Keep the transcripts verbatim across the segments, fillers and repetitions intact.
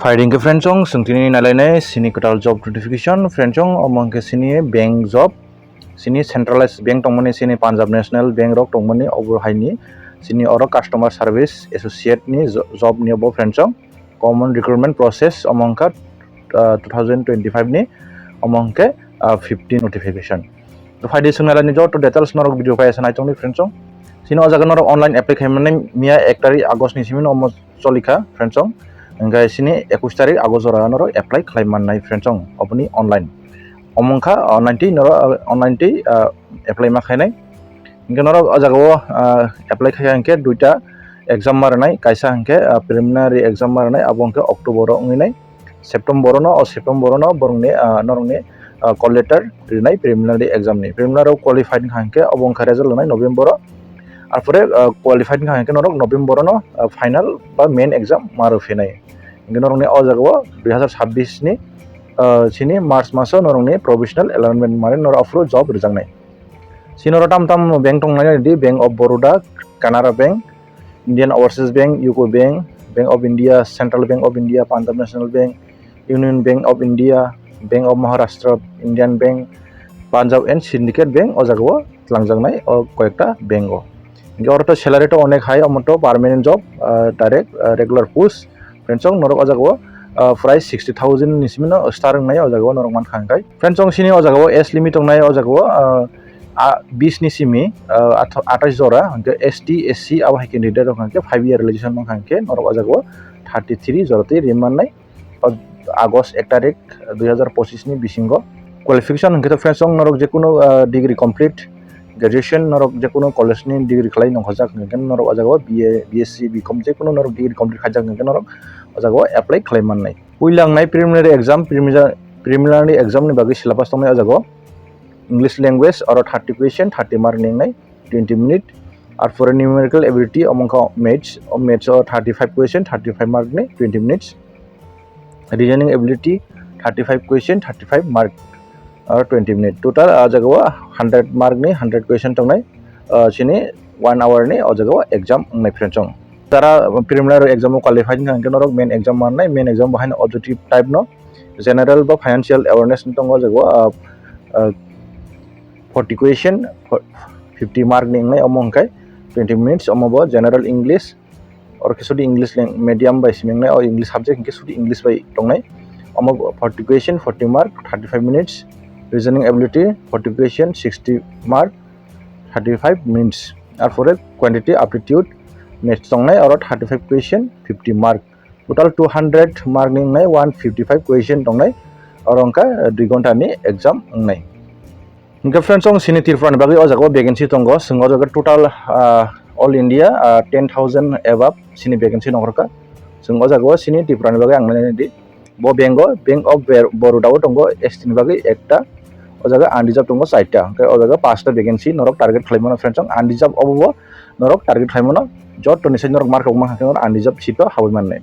Phaidi hwnkhe friends chong, chwng tini nailainai sini kwtal job notification. Friends chong, omo hwnkhe sini bank job, sini centralized bank tongmani, sini Punjab National Bank rok tongmani, obo haini sini oro customer service associate ni jo-, job ni obo friends chong. Common recruitment process omo hwnkha, ah, two thousand twenty-five ni, omo hwnkhe, ah, fifteen notification. To phaidi chwng nailainai joto details norok video pai asa naitongdi friends chong. Sini o jaga norok online apply khaimani miya ek tarik August ni simi omo cholikha friends chong. Hwnkhe sini ekush tarik August jora norok apply khlai mannai friends chong, oboni online. Omo wngkha online twi norok, ah, online twi, ah, apply ma khainai. Hwnkhe norok o jaga o, ah, apply khai hwnkhe duita exam ma rwnai, kaisa hwnkhe, ah, preliminary exam ma rwnai, abo hwnkhe October o wngwi nai. September o no, o September o no borokni, ah, norokni, ah, call letter rinai preliminary exam ni. Preliminary o qualified wngkha hwnkhe obo wngkha result rwnai November o. Arpore, ah, qualified wngkha hwnkhe norok November o no, ah, final ba main exam ma rw phinai. Hwnkhe norokni o jaga o dui hazar chabbish ni, ah, sini March maso norokni provisional allotment mani norok aphuru job rwjaknai. Sini oro tam tam bank tongnai di, Bank of Baroda, Canara Bank, Indian Overseas Bank, U C O Bank, Bank of India, Central Bank of India, Punjab National Bank, Union Bank of India, Bank of Maharashtra, Indian Bank, Punjab and Syndicate Bank o jaga o twlangjaknai o koyekta bank o. Hwnkhe oro to salary to onek high, omo to permanent job, ah, direct, ah, regular post. Friends chong norok o jaga o, ah, price sixty thousand ni simi no start wngnai o jaga o norok mankha hwnkhe. Friends chong sini o jaga o age limit tongnai o jaga o, ah, ah, bis ni simi, ah, ath-, athais jora, hwnkhe S T, S C abo hai candidate rok hwnkhe five year relaxation mankha hwnkhe norok o jaga o thirty three jora twi rim mannai. O August ek tarik dui hazar pochis ni bisingo. Qualification hwnkhe to friends chong norok jekunu, ah, degree complete, graduation norok jekunu college ni degree khlai nongkhorjak hwnkhe norok o jaga o B A, B S C, B Com jekunu norok degree complete khaijak hwnkhe norok o jaga o apply khlai mannai. Puila wngnai preliminary exam, preliminary, preliminary exam ni bagwi syllabus tongnai o jaga o. English language oro thirty question, thirty mark ni wngnai, twenty minute. Arpore numerical ability omo wngkha maths, o maths o thirty five question, thirty five mark ni twenty minutes. Reasoning ability thirty five question, thirty five mark, oro twenty minute. Total o jaga o hundred mark ni hundred question tongnai, ah, sini one hour ni o jaga o exam wngnai friends chong. Tara preliminary exam o qualify wngkha hwnkhe norok main exam mannai, main exam bo haino objective type no, general ba financial awareness ni tongo o jaga o, ah, ah, forty question, fifty mark ni wngnai, omo hwnkhe twenty minutes, omo bo general English, oro khe sudi English lang-, medium bai simi wngnai, o English subject hwnkhe sudi English bai tongnai, omo forty question, forty mark, thirty five minutes, reasoning ability, forty question, sixty mark, thirty five minutes, arpore quantitative aptitude, maths tongnai, oro thirty five question, fifty mark. Total two hundred mark ni wngnai one fifty five question tongnai, oro wngkha, eh, dui ghonta ni exam wngnai. Hwnkhe friends, chwng sini Tripura ni bagwi o jaga o vacancy tongo, chwng o jaga total, ah, all India, ah, ten thousand above sini vacancy nongkhorkha. Chwng o jaga o sini Tripura ni bagwi ang nai di. Bo bank o, Bank of Bar-, Baroda o tongo S T ni bagwi ekta, o jaga unreserved tongo chaita, hwnkhe o jaga pasta vacancy norok target khlai mano friends, chwng unreserved obo bo norok target khlai mano, joto ni sai norok mark rok mankha khe norok unreserved seat o habwi mannai.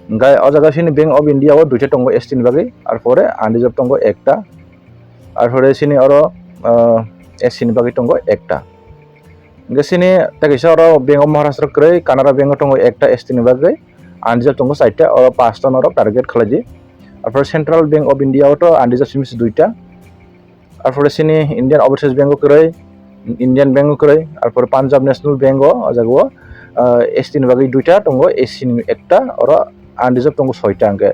Hwnkhe o jaga sini Bank of India o duita tongo S T ni bagwi, arpore unreserved tongo ekta, arpore sini oro, ah, S C ni bagwi tongo ekta. Hwnkhe sini tei kaisa oro Bank of Maharashtra kwrwi, Canara Bank o tongo ekta S T ni bagwi, unreserved tongo chaita, oro pasta norok target khlai di. Arpore Central Bank of India o to unreserved simi se duita. Arpore sini Indian Overseas Bank o kwrwi, Indian Bank o kwrwi, arpore Punjab National Bank o, o jaga o, ah, S T ni bagwi duita tongo, S C ni ekta, oro unreserved tongo soita hwnkhe.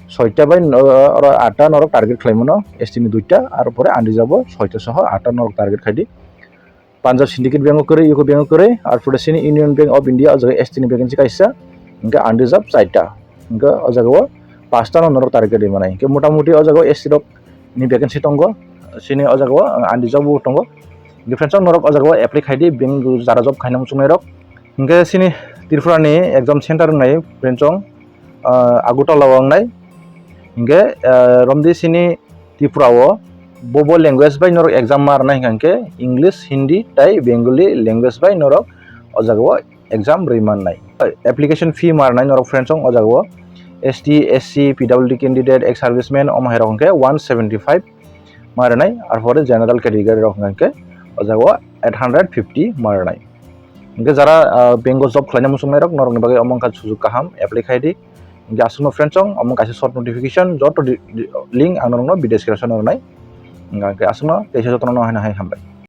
Soita bai, ah, oro atta norok target khlai mano, S T ni duita, arpore unreserved o soita soho atta norok target khai di. Punjab Syndicate Bank o kwrwi, U C O Bank o kwrwi, arpore sini Union Bank of India, o jaga S T ni vacancy kaisa, hwnkhe unreserved chaita, hwnkhe o jaga o pasta no norok target rwi manai. Hwnkhe mota moti o jaga o S T rok ni vacancy tongo, sini o jaga o, ah, unreserved bo tongo. Hwnkhe friends, norok o jaga o apply khai di, bank jara job khaina muchungnai rok. Hwnkhe sini Tripura ni exam center wngnai friends, ah, Agartala o wngnai. Hwnkhe, ah, romdi sini Tripura o bo bo language bai norok exam ma rwnai hwnkha hwnkhe English, Hindi tei Bengali language bai norok o jaga o exam rwi mannai. Application fee ma rwnai norok friends, o jaga o S T, S C, P W D candidate, ex serviceman, omo hai rok hwnkhe one seventy five ma rwnai, arpore general category rok hwnkha hwnkhe o jaga o eight hundred fifty ma rwnai. Hwnkhe jara, ah, bank o job khlaina muchungnai rok, norokni bagwi omo wngkha sujug kaham, apply khai di. Hingke aswkno friends song, omo kaisa short notification, joto di-, di-, link ang norokno video description o rwnai. Hingke aswkno teisa jotono hai hai hambai.